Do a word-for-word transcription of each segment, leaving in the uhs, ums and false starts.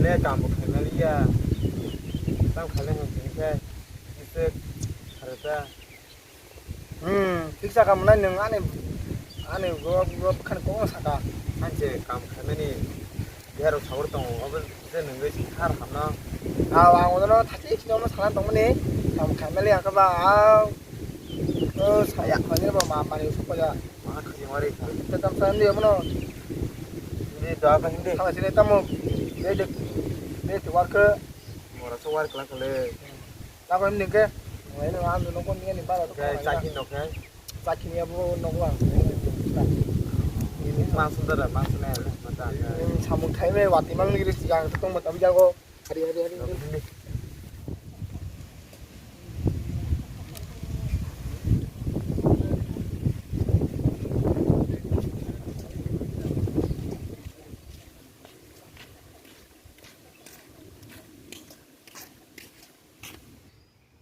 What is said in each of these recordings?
Le kam bo khaimaliya. Tam khaile hwn tini khe. Kisa kharata. Hmm, thik sa kha mwnai nwng ani, ani bro, bro bwkhani kokno saka. Ang se kam khaimani derok sabur tongo, obo je nwngwi thar hamno. Aw, ang odono thasi sino mo sana tongmani, kam khaimali ang kha ba, aw. O saya khani bo ma mani sokya. Ma khani wari kha. Te tam sa ndi mono. Hindi doa ka hindi. Khala sini tamo. Dei de, dei de work. Mora so work lang kale. Nabo himni khe, eno ang nogo miyani bara to khe kha chakhi nokhe. Chakhi niya bo nogo ang. Mangsa dara, mangsa nai, mangsa nai. Hmm, samung khai me wati mang ni risi ang tong mata bijago. Hari, hari, hari, hari.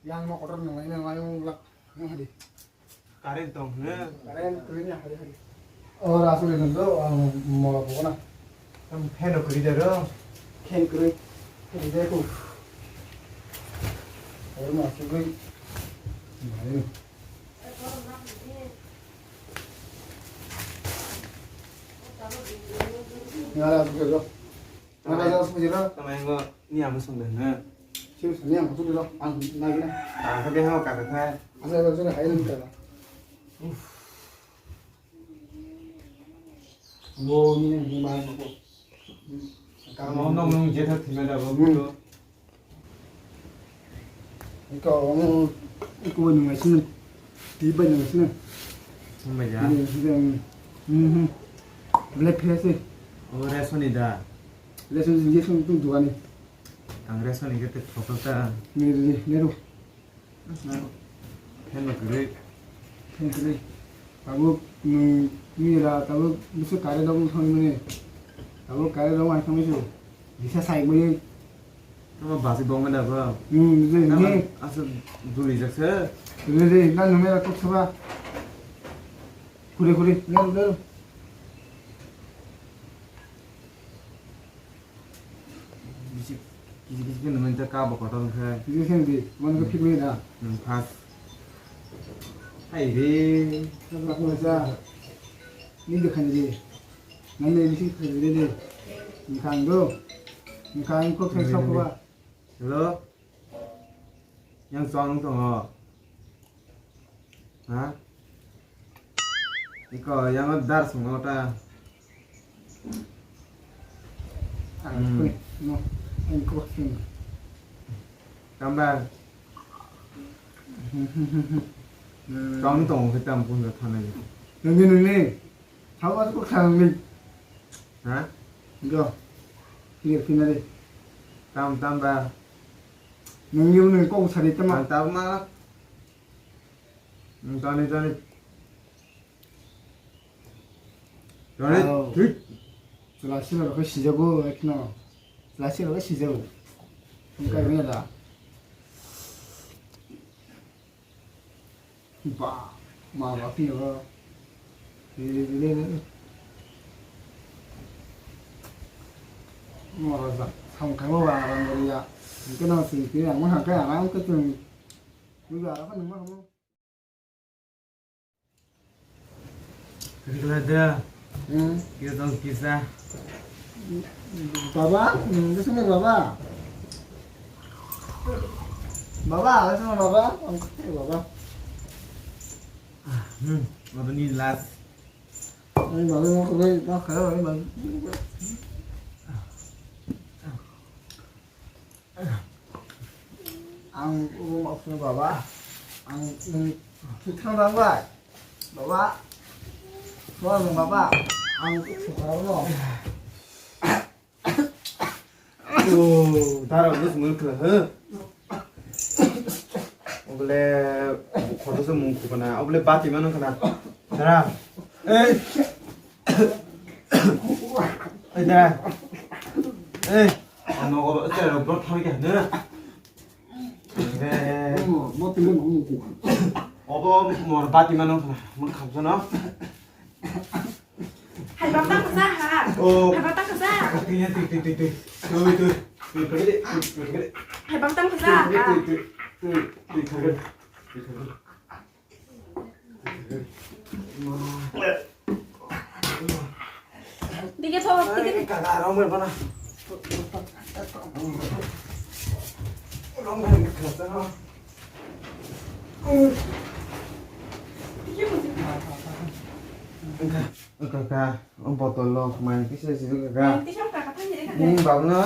Yang no kotor nang laina laina wng lak nang hadi. Current tong hwno. Current kwrwi ni hadi hadi. O rasu ni do ang mola pokona. Tam fan kwrwi daro. Fan kwrwi. Kwrwi dai ko. Oro ma sugwi. Mari. Ngara sugwi do. Tamai, tamai ngo ni amo song deh, ne? Sini sini ang kutu dulu, ang lagi na. Kaka deh, ho, kaka kha. Asa asa asa hai nang kaka. Wo ni ni ma ko. Kaka mo nong nong je tha thima da bo ko. Iko, iko bai nung sini. Ti bai nung sini. Sumbai ja. Ini sini. Mhm. Black face. O resoni da. Lesson injection tu duani. Ang resoni kete thokol ta. Ni ni ni ru. Pheno kre. Pheno kre. Tabuk nwng mira tabuk bisu kare dong thangmani. Tabuk kare dong ai thangmani su. Bisa sai mani. Tamo basi bong mani abo. Hmm, je, je. Asa duli jakse. Je, je, na nwng mera kok saba. Kure, kure, leru, leru. Bisi, kisi, kisi, kisi, nang ta ka ba kotor khe. Kisi khe di, man ko phik ni da. Nang phas. Hai re. Sabra ko sa. Ni de khan di. Nang ne bisi khan di de. Ni khan do. Ni khan ko khe sok ba. Hello. Yang song tongo. Ha? Iko yang dar song ta. Ang Hmm. Koi, no, ang ko sing. Tambar. Tong tong ke tam pun ke thana. Nungni nungni. Hawa ko thang ni. Ha? Go. Clear finale. Tam tam ba. Nungni nungni kok sari tama. Ang tam ma. Tani, tani. Tani, oh. Thik. Chwla sila rokhe sijago, ekno. Chwla sila rokhe sijago. Wngkha gwnwi da. Ba, ma ba phiya ba. Re, re, re, re. Moro ja, samung khaima ba aram goriya. Hwnkhe no sini khe ang ma hwnkhe aram khe chwng. Bujo aram khe nang ma hamo. Kisa da. Hmm. Kisa tong kisa. Baba, hmm, kisa ni baba. Baba, kisa ni baba. Ang kisa ni baba. Hmm, baba ni last. Ani baba ni kisa ni baba. Ang ulo maksudnya baba, ang nung thutang bang bai, baba, soal nung baba, ang suka no. Oh, dara ulo semua kena he. Obole, kotor se mung kukana, obole bati mana kena, dara, eh, eh dara, eh, ano ko, eh, bro, thami kena. Obo mor bati mano khna, mun khamsano. Hai Bang tang kasa ha. Oh. Hai bang tang kasa. Tui, tui, tui, tui, tui. Tui, tui, tui, tui, tui, tui. Hai bang tang kasa ha. Tui, tui, tui, tui, tui, tui, tui, tui. Dikhe thok, dikhe. Kaka, rong bai bana. Rong bai kasa no. Dikhe mo. Kaka, kaka, botol lo, mai kisa sidi kaka. Yang tisam kaka thang jere kaka. Hmm, babu no.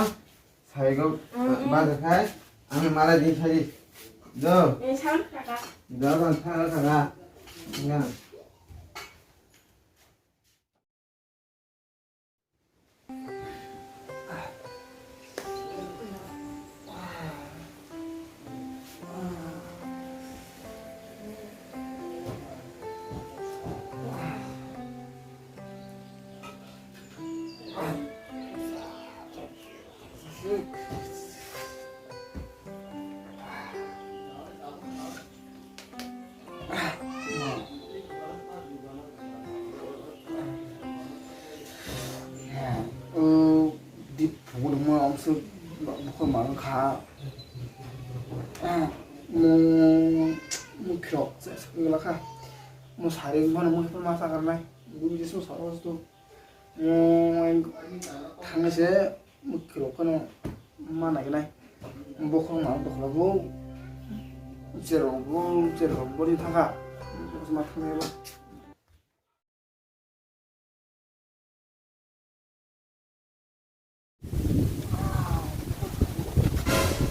Saigo, mm, mm, baja khai, ang malai di khai di. Jo. Eh, sound kaka. Jo, bang khai kaka. Nga. O dip phungo rwma omswk bukhuk mang kha. Mo, mo khirok se se wngla kha. Mo sari bono mo ma sa karnai. Bui je so sa o to. Mo thangse mo khirok kono ma nai nai. Bokhok ma bokhok bo. Cherok bo, cherok bo di thangkha. Ma thangnai bo.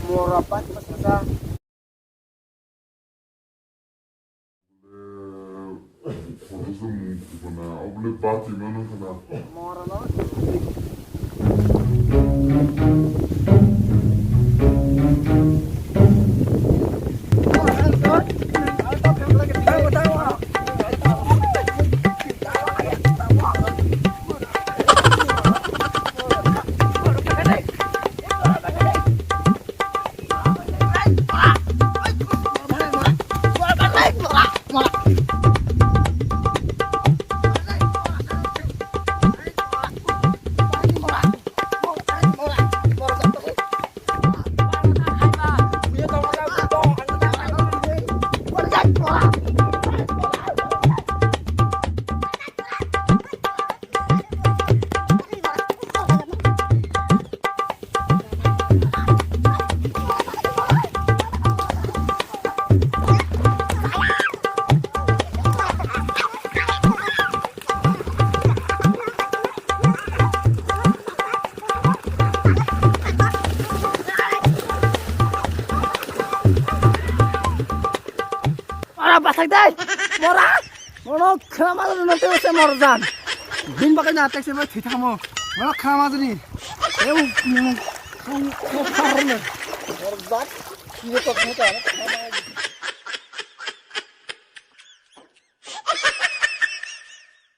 Mora bati masasa. Khoroksa mung khukuna, obole bati mano khana. Mora no. Ora basak dai. Mora. Mono khama no te se mor jan. Din bakai na tek se mai thithamo. Mono khama jani. Eu, mono khama khama ne. Mor jan. Ye to khama.